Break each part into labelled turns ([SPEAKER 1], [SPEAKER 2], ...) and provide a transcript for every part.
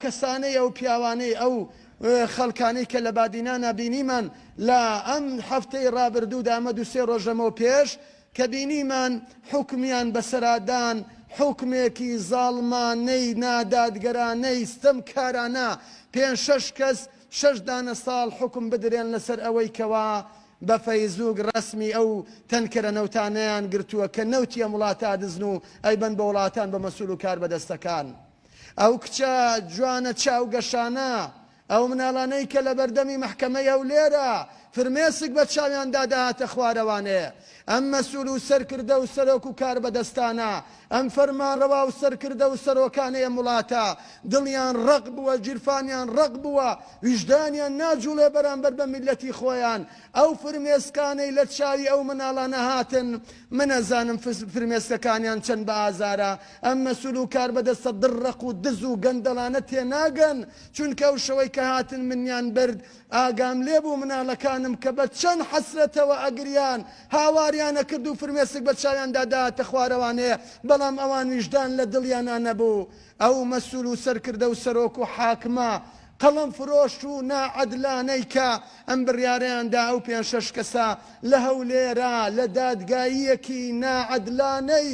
[SPEAKER 1] کەسانەی ئەو پیاوانەی ئەو خەڵکانەی کە لە بادینانا بینیمان لە ئەم هەفتەی ڕابردوودا ئەمە دوو سێ ڕۆژ لەمەو پێش کە بینیمان حوکمیان بەسەرا دان حوکمێکی زاڵمانەی نادادگەرانەی ستەمکارانە پێنج شەش کەس شەش دانە ساڵ حوکم بدرێن لەسەر ئەوەی کەوا بە فەیسبووک ڕەسمی ئەو تەنکەرە نەوتانەیان گرتووە کە نەوتی ئەم وڵاتە ئەدزن و ئەیبەن بۆ وڵاتان بە مەسول و کاربەدەستەکان. ئەو کچە جوانە چاو گەشانە، ئەو مناڵانەی کە لەبەردەمی مەحکەمەی هەولێرە فرمێسک بە چاویاندا دەهاتە خوارەوانێ، ئەم مەسول و سەرکردە و سەرۆک و کاربەدەستانە، ئەم فەرمانڕەوا و سەرکردە و سەرۆکانەی ئەم وڵاتە، دڵیان ڕەق بووە، گیرفانیان ڕەق بووە، ویژدانیان ناجوڵێ بەرامبەر بە میللەتی خۆیان، ئەو فرمێسکانەی لە چاوی ئەو مناڵانە هاتن، من ئەزانم فرمێسکەکانیان چەند بە ئازارە، ئەم مەسول و کاربەدەستە دڕ ڕەق و دز و گەندەڵانە تێناگەن، چونکە ئەو شەوەی کە هاتن منیان برد ئاگام لێبوو مناڵەکانم کە بە چەند حەسرەتەوە ئەگریان هاواریان ئەکرد و فرمێسک بە چاویاندا دەهاتە خوارەوانێ، بەڵام ئەوان ویژدان لە دڵیانا نەبوو. ئەو مەسول و سەرکردە و سەرۆک و حاکمە قەڵەم فرۆش و ناعەدلانەی کە ئەم بڕیارەیان دا ئەو پێنج شەش کەسە لە هەولێرا لە دادگاییەکی ناعەدلانەی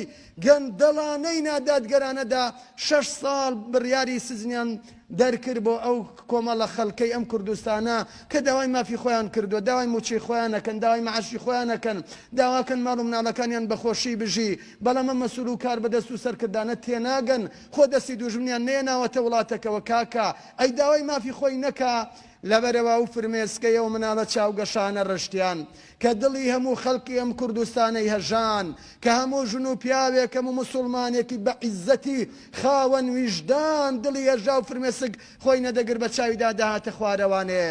[SPEAKER 1] گەندەڵانەی نادادگەرانەدا شەش ساڵ بڕیاری سجنیان دەرکرد بۆ ئەو کۆمەڵە خەڵکەی ئەم کوردستانە کە داوای مافی خۆیان کردووە، داوای مووچەی خۆیان ئەکەن، داوای مەعاشی خۆیان ئەکەن، داواکەن ماڵ و مناڵەکانیان بە خۆشی بژی، بەڵام ئەم مەسول و کاربەدەست و سەرکردانە تێناگەن، خۆ دەستی دوژمنیان نەیەناوەتە وڵاتەکەوە کاکە ئەی داوای مافی خۆی نەکا، لەبەرئەوە ئەو فرمێسکەی ئەو مناڵە چاوگەشانە ڕشتیان کە دڵی هەموو خەڵکی ئەم کوردستانەی هەژان، کە هەموو ژن و پیاوێک، هەموو موسوڵمانێکی بە عیزەتی خاوەن ویژدان دڵی هەژا و فرمێسک خۆی نەدەگرت بە چاویدا دەهاتە خوارەوانێ.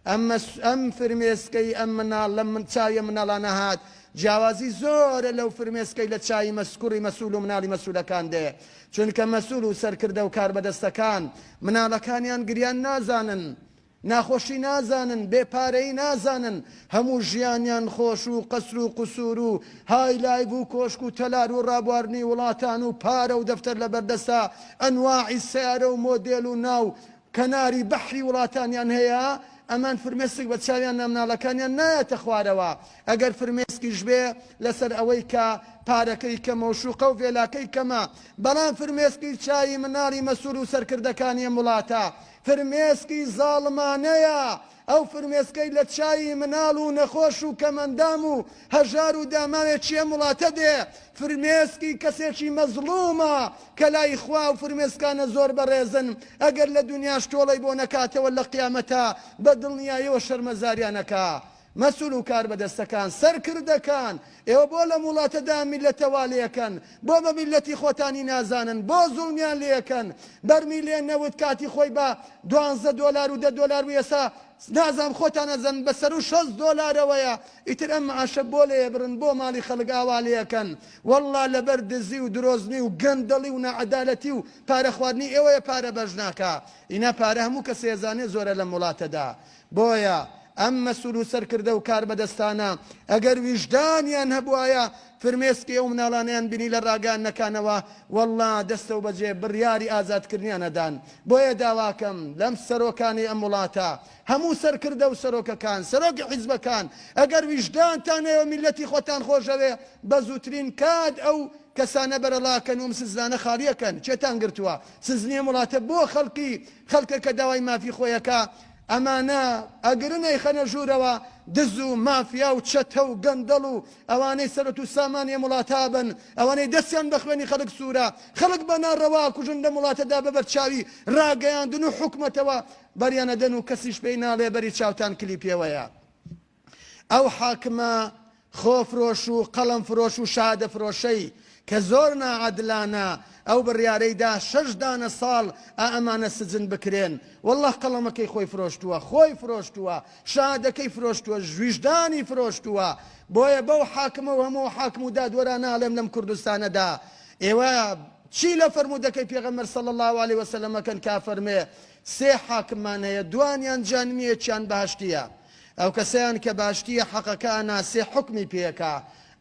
[SPEAKER 1] ئەم ئەم فرمێسکەی ئەم مناڵ لە چاوی ئەم مناڵانە هات جیاوازی زۆرە لەو فرمێسکەی لە چاوی مەس کوڕی مەسول و مناڵی مەسولەکان دێ. چونکە مەسول و سەرکردە و کاربەدەستەکان مناڵەکانیان گریان نازانن، ناخۆشی نازانن، بێ پارەیی نازانن، هەموو ژیانیان خۆش و قەسر و قسور و های لایڤ و کۆشک و تەلار و ڕابواردنی وڵاتان و پارە و دەفتەر لەبەردەستە، ئەنواعی سەیارە و مۆدێل و ناو کەناری بەحری وڵاتانیان هەیە، ئەمان فرمێسک بە چاویان نامناڵەکانیان نایەتە خوارەوە، ئەگەر فرمێسکیش بێ لەسەر ئەوەی کە پارەکەی کەمە و شوقە و ڤێلاکەی کەمە، بەڵام فرمێسکی چاوی مناڵی مەسول و سەرکردەکانی ئەم وڵاتە فرمێسکی زاڵمانەیە، ئەو فرمێسکەی لە چاوی مناڵ و نەخۆش و کەمئەندام و هەژار و داماوێکی ئەم وڵاتە دێ، فرمێسکی کەسێکی مەزڵومە کە لای خوا ئەو فرمێسکانە زۆر بەڕێزن، ئەگەر لە دونیاش تۆڵەی بۆ نەکاتەوە لە قیامەتا بە دڵنیایەوە شەرمەزاریان ئەکا. مەسول و کاربەدەستەکان، سەرکردەکان، ئێوە بۆ لەم وڵاتەدا میللەتە وا لێکەن؟ بۆ بە میللەتی خۆتانی نازانن؟ بۆ زوڵمیان لێکەن؟ بەرمیلێ نەوت کاتی خۆی بە دوانزە دۆلار و دە دۆلار بوو ئێستا نازانم خۆتان ئەزانن بە سەرو 60 دۆلارەوەیە ئیتر ئەم معاشە بۆ لێبرن بۆ ماڵی خەڵک ئاوا لێکەن واللە لەبەر دزی و درۆزنی و گەندەڵی و ناعەدالەتی و پارە خواردنی ئێوەیە پارە بەش ناکا ئینا پارە هەموو کەسێ ئەزانێ زۆرە لەم وڵاتەدا بۆیە ئەم مەسول و سەرکردە و کاربەدەستانە ئەگەر ویژدانیان هەبوایە فرمێسکی ئەو مناڵانەیان بینی لە ڕاگەیاندنەکانەوە وەڵڵا دەستەوبەجێ بڕیاری ئازادکردنیان ئەدان بۆیە داواکەم لەم سەرۆکانەی ئەم وڵاتە هەموو سەرکردە و سەرۆکەکان سەرۆکی حیزبەکان ئەگەر ویژدانتان هەیە و میللەتی خۆتان خۆشەوێ بە زووترین کات ئەو کەسانە بەرەڵاکەن و ئەم سزنانە خاڵیەکەن چێتان گرتووە سزنی ئەم وڵاتە بۆ خەڵکی خەڵکە کە داوای مافی خۆیەکا ئەمانە ئەگرن ئەیخەنە ژوورەوە دز و مافیا و چەتە و گەندەڵ و ئەوانەی سەرەت و سامانی ئەم وڵاتە ئەبەن ئەوانەی دەستیان بە خوێنی خەڵک سوورە خەڵک بە ناڕەوا ئەکوژن لەم وڵاتەدا بە بەرچاوی ڕاگەیاندن و حکومەتەوە بەریان ئەدەن و کەسیش پێی ناڵێ بەری چاوتان کلی پێوەیە. ئەو حاکمە خۆفرۆش و قەڵەم فرۆش و شەهادە فرۆشەی کە زۆر ناعادلانە ئەو بڕیارەی دا شەش دانە ساڵ ئا ئەمانە سجن بکرێن واللە قەڵەمەکەی خۆی فرۆشتووە خۆی فرۆشتووە شەهادەکەی فرۆشتووە ویژدانی فرۆشتووە بۆیە بەو حاکمە و هەموو حاکم و دادوەرانە ئەڵێم لەم کوردستانەدا ئێوە چی لە فەرموودەکەی پێغەمبەر صلی اللە علیه وسلم ئەکەن کە ئەفەرموێ سێ حاکممان هەیە دوانیان جەهەنمیە یەکیان بەهەشتیە ئەو کەسەیان کە باشتیە حەقەکە ئەناسێ حوکمی پێ ئەکا.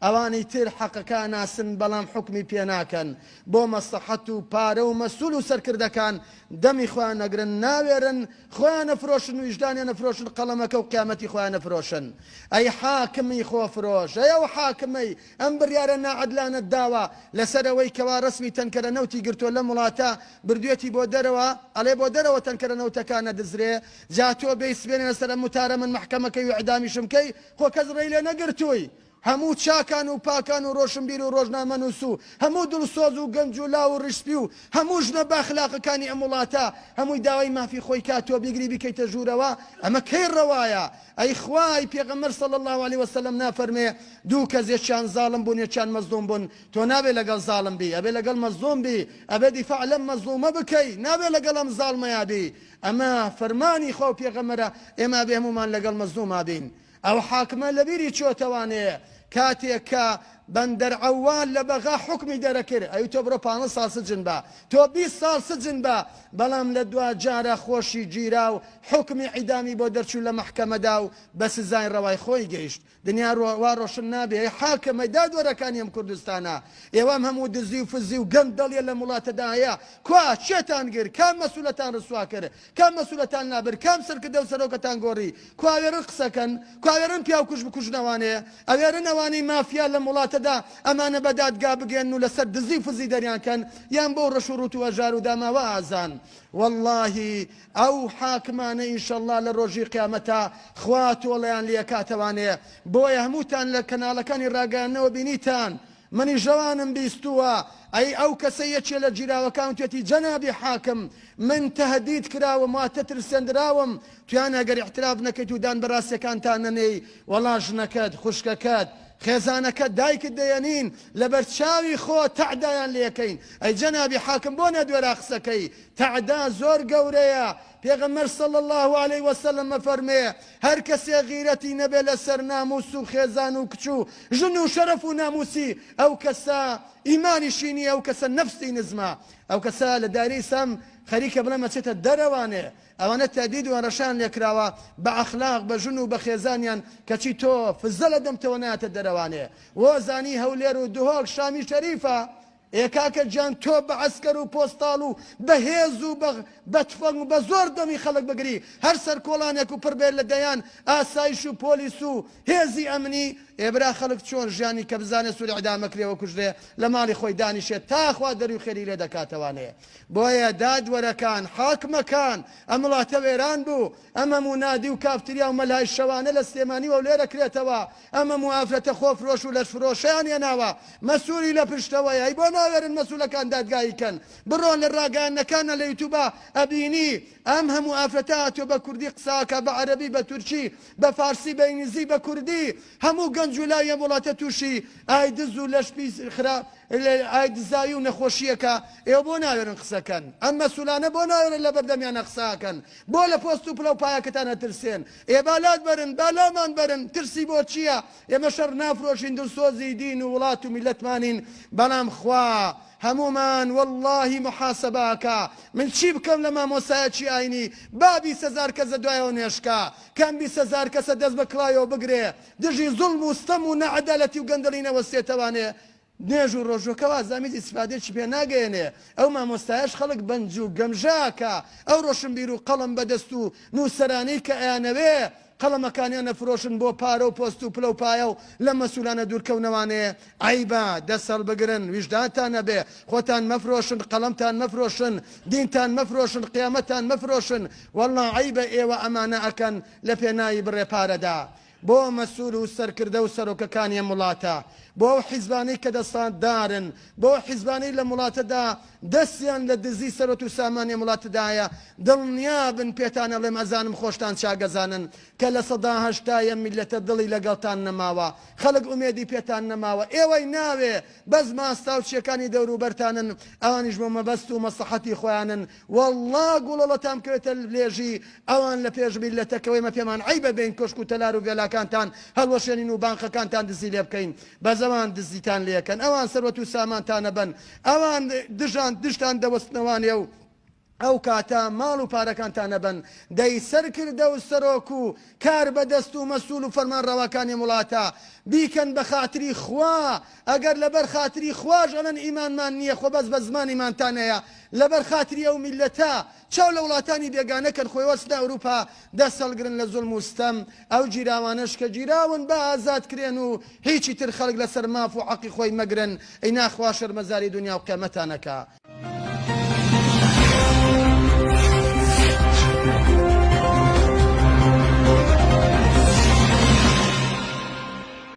[SPEAKER 1] ئەوانی تر حەقەکە ئەناسن بەڵام حوکمی پێ ناکەن بۆ مەسڵەحەت و پارە و مەسول و سەرکردەکان دەمی خۆیان ئەگرن ناوێرن خۆیان ئەفرۆشن ویژدانیان ئەفرۆشن قەڵەمەکە و قیامەتی خۆیان ئەفرۆشن ئەی حاکمی خۆفرۆش ئەی ئەو حاکمەی ئەم بڕیارە ناعەدلانەت داوە لەسەر ئەوەی کەوا ڕەسمی تەنکەرە نەوتی گرتوە لەم وڵاتە بردوێتی بۆ دەرەوە ئەڵێ بۆ دەرەوە تەنکەرە نەوتەکان ئەدزرێ جا تۆ بێی سبێنێ لەسەر ئەم وتارە من مەحکەمەکەی و ئیعدامیشم کەی خۆ کەس ڕێی لێ نەگرتووی هەموو چاکان و پاکان و ڕۆشنبیر و ڕۆژنامەنووس و هەموو دڵسۆز و گەنج و لاو و ڕیشسپی و هەموو ژنە بەئەخلاقەکانی ئەم وڵاتە هەمووی داوای مافی خۆی کا تۆ بیگری بیکەیتە ژوورەوە ئەمە کەی ڕەوایە ئەی خوای پێغەمبەر صلی اللە علیە وسلم نافەرمێ دوو کەس یەکیان زاڵم بوون یەکیان مەزڵوم بوون تۆ نابێ لەگەڵ زاڵم بی ئەبێ لەگەڵ مەزڵوم بی ئەبێ دیفاع لەم مەزڵومە بکەی نابێ لەگەڵ ئەم زاڵمەیا بی ئەمە فەرمانی خوا و پێغەمبەرە ئێمە ئەبێ هەموومان لەگەڵ مەزڵوما بین ئەو حاکمە لەبیری چۆتەوانێ کاتێک کە بەندەر عەوال لە بەغا حوکمی دەرەکرد ئەی تۆ بڕۆ پانزە ساڵ سجن بە تۆ 20 ساڵ سجن بە بەڵام لە دوا جارە خۆشی گیرا و حوکمی عیدامی بۆ دەرچوو لە مەحکەمەدا و بە سزای ڕەوای خۆی گەیشت دنیا وا ڕۆشن نابێ ئەی حاکم ئەی دادوەرەکانی ئەم کوردستانە ئێوە ئەم هەموو دزی و فزی و گەندەڵیە لەم وڵاتەدا هەیە کوا کێتان گرت کام مەسولەتان ڕسوا کرد کام مەسولەتان لابرد کام سەرکردە و سەرۆکەتان گۆڕی کوا ئەوێرن قسەکەن کوا ئەوێرن پیاوکوژ بکوژن ئەوانەیە ئەوێرن ئەوانەی مافیا لەم وڵاتەدا ئەمانە بە دادگا بگەیەنن و لەسەر دزی و فزی دەریان کەن یان بەو ڕەش و ڕوت و هەژار و داماوە ئازان وەڵاهی ئەو حاکمانە ئینشەڵا لە ڕۆژی قیامەتا خوا تۆڵەیان لێکاتەوانێ بۆیە هەمووتان لە کەناڵەکانی ڕاگەیاندنەوە بینیتان منیش ئەوانم بیستووە ئەی ئەو کەسە یەکێ لە گیراوەکان وتێتی جەنابی حاکم من تەهدید کراوم واتە ترسێندراوم تویان ئەگەر ئیعتراف نەکەیت و دان بە ڕاستیەکانتا نەنێی وەڵا ژنەکەت خوشکەکەت خێزانەکەت دایکت دەیەنین لەبەر چاوی خۆت تەعدایان لێکەین ئەی جەنابی حاکم بۆ نەدوێرا قسەکەی تەعدا زۆر گەورەیە پێغەمبەر صلی اللە علیە وسلم ئەفەرموێ، هەر کەسێ غیرەتی نەبێ لەسەر ناموس و خێزان و کچ و ژن و شەرەف و ناموسی ئەو کەسە ئیمانیشی نیە ئەو کەسە نەفسی نزمە ئەو کەسە لە دایرەی ئیسلام خەریکە بڵێم ئەچێتە دەرەوانێ ئەوانە تەهدید و هەڕەشەیان لێکراوە بە ئەخلاق بە ژن و بە خێزانیان کەچی تۆ فزە لە دەمتەوە نایەتە دەرەوانێ وەزانی هەولێر و دهۆک شامی شەریفە ئێ کاکە گیان تۆ بە عەسکەر و پۆستاڵ و بە هێز و بە بە تفەنگ و بە زۆر دەمی خەڵک بگری هەر سەر کۆڵانێک و پڕ بێت لە دەیان ئاسایش و پۆلیس و هێزی ئەمنی ئێ برا خەڵک چۆن ژیانی کە بزانێ سوور ئیعدام ئەکرێ و کوژرێ لە ماڵی خۆی دانیشێ تا خوا دەروی خێری لێ دەکاتەوانێ بۆیە دادوەرەکان حاکمەکان ئەم وڵاتە وێران بوو ئەم هەموو نادی و کافتریا و مەلای شەوانە لە سلێمانی و هەولێر ئەکرێتەوە، ئەم هەموو ئافرەتە خۆفرۆش و لەشفرۆشەیان هێناوە، مەسولی لە پشتەوەیە، ئەی بۆ ناوێرن مەسولەکان دادگایی کەن، بڕۆن لە ڕاگەیاندنەکانا لە یوتوبا ئەبینی ئەم هەموو ئافرەتە هاتوە بە کوردی قسە ئەکا بە عەرەبی بە تورکی بە فارسی بە ئینگلیزی بە کوردی هەموو گەنج و لاوی ئەم وڵاتە توشی ئایدز و لەش پیس خرا ئایدزاوی و نەخۆشیەکە ئێوە بۆ ناوێرن قسە کەن ئەم مەسولانە بۆ ناوێرن لەبەردەمیانە قسە ئەکەن بۆ لە پۆست و پلەو پایەکەتان ئەترسێن ئێ با لات بەرن با لامان بەرن ترسی بۆ چیە ئێمە شەڕ نافرۆشین دڵسۆزی دین و وڵات و میللەتمانین بەڵام خوا هەموومان وەڵڵاهی موحاسەبە ئەکا من چی بکەم لە مامۆستایەکی ئاینی با 20 هەزار کەس لە دوایەوە نوێژکا کەم 20 هەزار کەسە دەست بە کڵاویەوە بگرێ دژی زوڵم و ستەم و ناعەدالەتی و گەندەڵی نەوەستێتەوانێ نوێژ و ڕۆژوەکە وازام هیچ ئیستفادەیەکی پێ ناگەیەنێ، ئەو مامۆستایەش خەڵک بەنج و گەمژە ئەکا، ئەو ڕۆشنبیر و قەڵەم بەدەست و نووسەرانەی کە ئەیانەوێ قەڵەمەکانیان ئەفرۆشن بۆ پارە و پۆست و پلە و پایە و لەم مەسولانە دوورکەونەوانێ عەیبە، دەست هەڵبگرن، ویژدانتان هەبێ، خۆتان مەفرۆشن، قەڵەمتان مەفرۆشن، دینتان مەفرۆشن، قیامەتتان مەفرۆشن، وەڵڵا عەیبە ئێوە ئەمانە ئەکەن لە پێناوی بڕێ پارەدا. بۆ مەسول و سەرکردە و سەرۆکەکانی ئەم وڵاتە، بۆ ئەو حیزبانەی کە دەسەڵاتدارن، بۆ ئەو حیزبانەی لەم وڵاتەدا دەستیان لە دزی سەروەت و سامانی ئەم وڵاتەدایە، دڵنیابن پێتان ئەڵێم ئەزانم خۆشتان چاک ئەزانن کە 80% ئەم میللەتە دڵی لەگەڵتان نەماوە، خەڵک ئومێدی پێتان نەماوە، ئێوەی ناوێ بەس ماستاوچیەکانی دەوروبەرتانن ئەوانیش بۆ مەبەست و مەسڵەحەتی خۆیانن، وەڵڵا گوڵەڵەتان بکەوێتە لێژی ئەوان لە پێش میللەتەکەوە ئێمە پێمان عەیبە بێین کۆشک و تەلار و ڤێلاکانتان هەڵوەشێنین و بانقەکانتان دزی لێ بکەین بەس ئەوان دزیتان لێکەن ئەوان سەروەت و سامانتان ئەبەن ئەوان دژان دژتان دەوەستنەوانێ و. ئەو کاتە ماڵ و پارەکانتان ئەبەن، دەی سەرکردە و سەرۆک و کار بەدەست و مەسول و فەرمانڕەواکانی ئەم وڵاتە بیکەن بە خاتری خوا، ئەگەر لەبەر خاتری خواش ئەڵێن ئیمانمان نییە خۆ بەس بە زمان ئیمانتان هەیە، لەبەر خاتری ئەو میللەتە چاو لە وڵاتانی بێگانە کەن خۆی وەچنە ئەوروپا دەست هەڵگرن لە زوڵم و ستەم، ئەو گیراوانەش کە گیراون با ئازاد کرێن و هیچی تر خەڵک لەسەر ماف و حەقی خۆی مەگرن، ئینا خوا شەرمەزاری دونیا و قیامەتان ئەکا.